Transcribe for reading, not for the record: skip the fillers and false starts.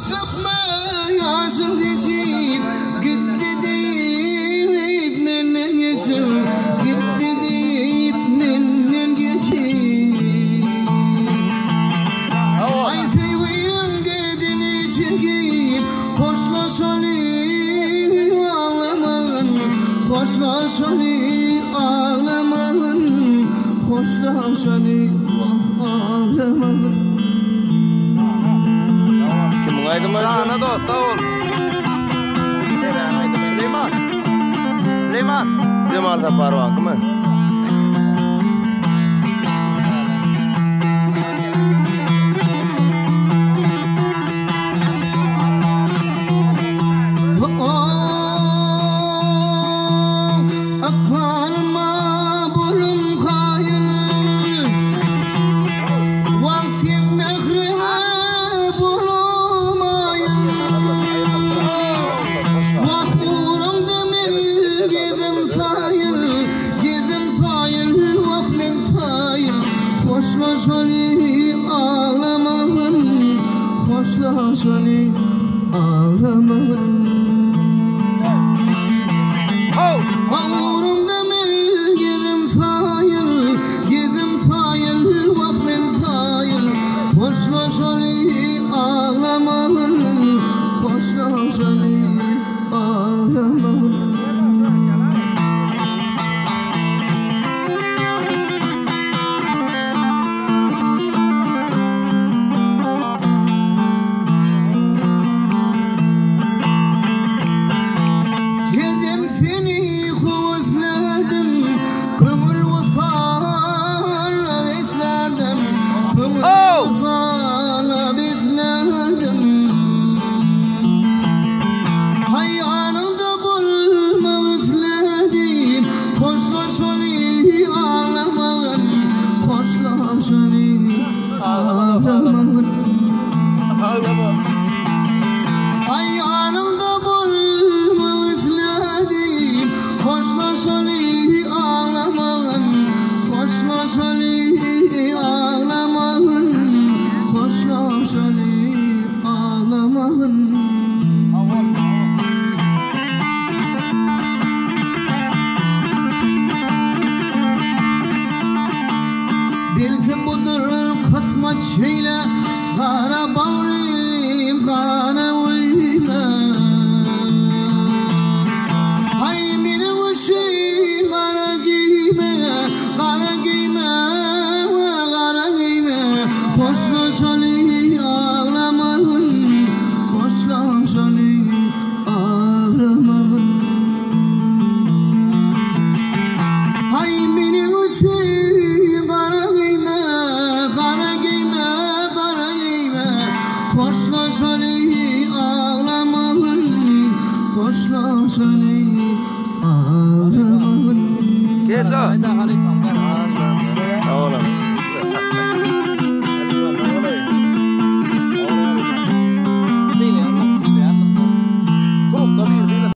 sökme ýaşyň seçip, Gitdi diýip menden geçip, Gitdi diýip menden geçip. Aý söýginiň derdini çekip, Hoşlaşaly aglamagyn, Hoşlaşaly aglamagyn, Hoşlaşaly wah aglamagyn. Kimiň aýdymy? Jana dost sag bol. Seräň aýdymy. Süleýman. Süleýman. Jemal Saparowaňkymy? Ykbalyma bolum kaýyl Wah sen mährime bolmaýyn Wah ugrunda men gezim saýyl Gezim saýyl wah men saýyl Hoşlaşaly aglamagyn Hoşlaşaly aglamagyn Ugrunda men gezim saýyl Gezim saýyl wah men saýyl Hoşlaşaly aglamagyn Hoşlaşaly aglamagyn. Her dem seni höweslerdim, Köňül wysala beslerdim, Köňül wysala beslerdim. Haý ýanyňda bolmak isledim, Hoşlaşaly aglamagyn, Hoşlaşaly aglamagyn. Aý ýanyňda bolmak isledim, Hoşlaşaly aglamagyn, Hoşlaşaly aglamagyn, Hoşlaşaly aglamagyn. Belki budur kysmat şeýle, Gara bagrym gana öýme. Haý meniň üçin gara geýme, Gara geýme, gara geýme. Hoşlaşaly aglamagyn, Hoşlaşaly aglamagyn. Haý meniň üçin gara geýme, Gara geýme, gara geýme. Hoşlaşaly aglamagyn, Hoşlaşaly aglamagyn. Keşo. Aýda halypam bar. Sag boluň.